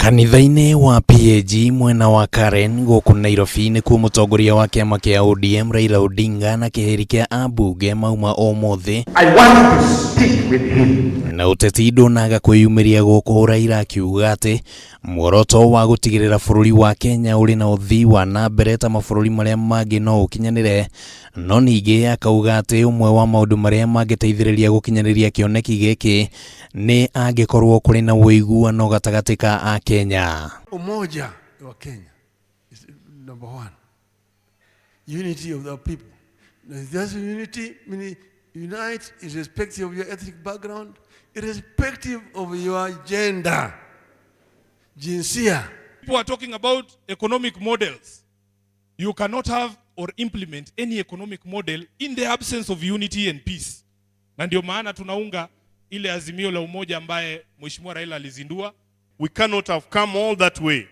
Kanitha-inĩ wa PAG mwena wa Karen gũkũ Nairobi nĩkuo mũtongoria wa kĩama kĩa ODM Raila Odinga na kĩhĩri kĩa ambunge mauma ũmũthĩ. I want to speak with him. Na ũteti ndũnaga kwĩyumĩria gũkũ, Raila akiuga atĩ muoroto wa gũtigĩrĩra bũrũri wa Kenya ũrĩ na ũthii wa na mbere ta mabũrũri marĩa mangĩ no ũkinyanĩre, no ningĩ akauga atĩ ũmwe wa maũndũ marĩa mangĩteithĩrĩria gũkinyanĩria kĩoneki gĩkĩ nĩ angĩkorwo kũrĩ na ũiguano gatagatĩ ka Akenya. Umoja wa Kenya is number one. Unity of the people. Now, that's unity, meaning unite irrespective of your ethnic background, irrespective of your gender, jinsia. People are talking about economic models. You cannot have or implement any economic model in the absence of unity and peace. Na ndio maana tunaunga ile Azimio la Umoja ambaye Mheshimiwa Raila alizindua. We cannot have come all that way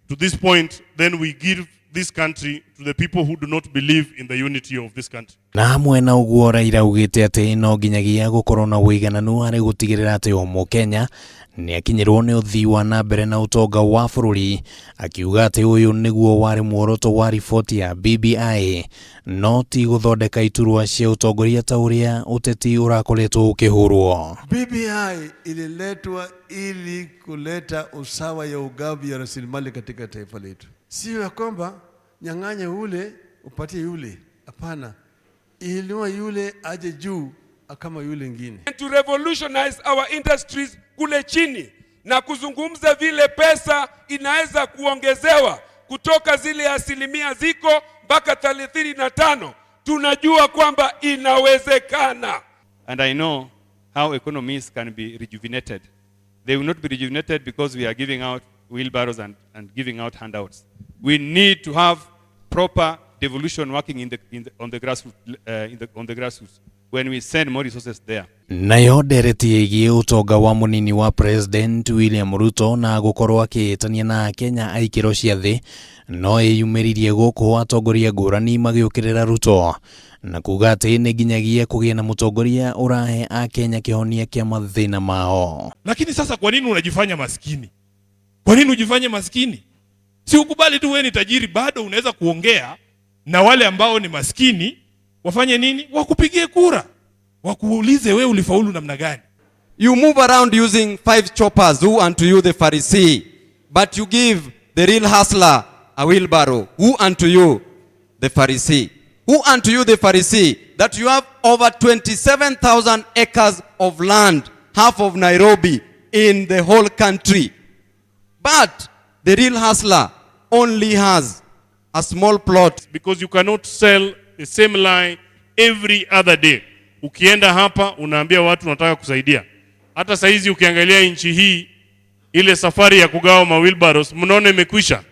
to this point, then we give this country to the people who do not believe in the unity of this country. Na hamwe na ũguo, Raila augĩte atĩ no nginyagia gũkorwo na ũigananu harĩ gũtigĩrĩra atĩ o Mũkenya nĩ akinyĩrwo nĩ ũthii wa na mbere na ũtonga wa bũrũri, akiuga atĩ ũyũ nĩguo warĩ muoroto wa riboti ya BBI, no ti gũthondeka iturwa cia ũtongoria ta ũrĩa ũteti ũrakoretwo ũkĩhũrwo. BBI ililetwa ili kuleta usawa ya ugavi ya rasilimali katika taifa letu, sio ya kwamba nyang'anya ule upatie yule. Hapana, inua yule aje juu kama yule ingine. And to revolutionize our industries kule chini na kuzungumza vile pesa inaweza kuongezewa kutoka zile asilimia ziko mpaka 35. Tunajua kwamba inawezekana. And I know how economies can be rejuvenated. They will not be rejuvenated because we are giving out wheelbarrows and giving out handouts. We need to have proper devolution working in the, on, the grassroots, in the, on the grassroots when we send more resources there. Nayo ndereti ĩgiĩ ũtonga wa mũnini wa President William Ruto na gũkorwo akĩĩtania na Akenya a ikĩro cia thĩ no ĩyumĩririe gũkũ atongoria ngũrani magĩũkĩrĩra Ruto na kuga atĩ nĩ nginyagia kũgĩe na mũtongoria ũrahe Akenya kĩhonia kĩa mathĩna mao. Lakini sasa kwa nini unajifanya maskini? Kwa nini ujifanye maskini? Si ukubali tu wewe ni tajiri, bado unaweza kuongea na wale ambao ni maskini wafanye nini? Wakupigie kura, wakuulize wewe ulifaulu namna gani? You move around using five choppers, who unto you the Pharisee, but you give the real hustler a wheelbarrow, who unto you the Pharisee. Who unto you the Pharisee, that you have over 27,000 acres of land, half of Nairobi, in the whole country. But the real hustler only has a small plot. Because you cannot sell the same lie every other day. Ukienda hapa unaambia watu unataka kusaidia. Hata saizi ukiangalia nchi hii, ile safari ya kugawa ma wheelbarrows mnaona imekwisha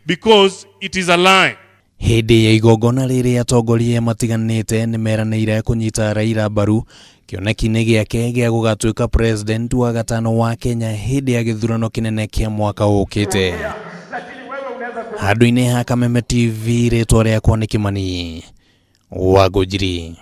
because it is a lie. Hĩndĩ ya igongona rĩrĩ, atongoria matiganĩte nĩ meranĩire kũnyita Raila mbaru kĩoneki-inĩ gĩake gĩa gũgatuĩka president wa gatano wa Kenya hĩndĩ ya gĩthurano kĩnene kĩa mwaka ũkĩte. Handũ-inĩ ha Kameme TV, rĩtwa rĩakwa nĩ Kĩmani wa Ngũnjiri.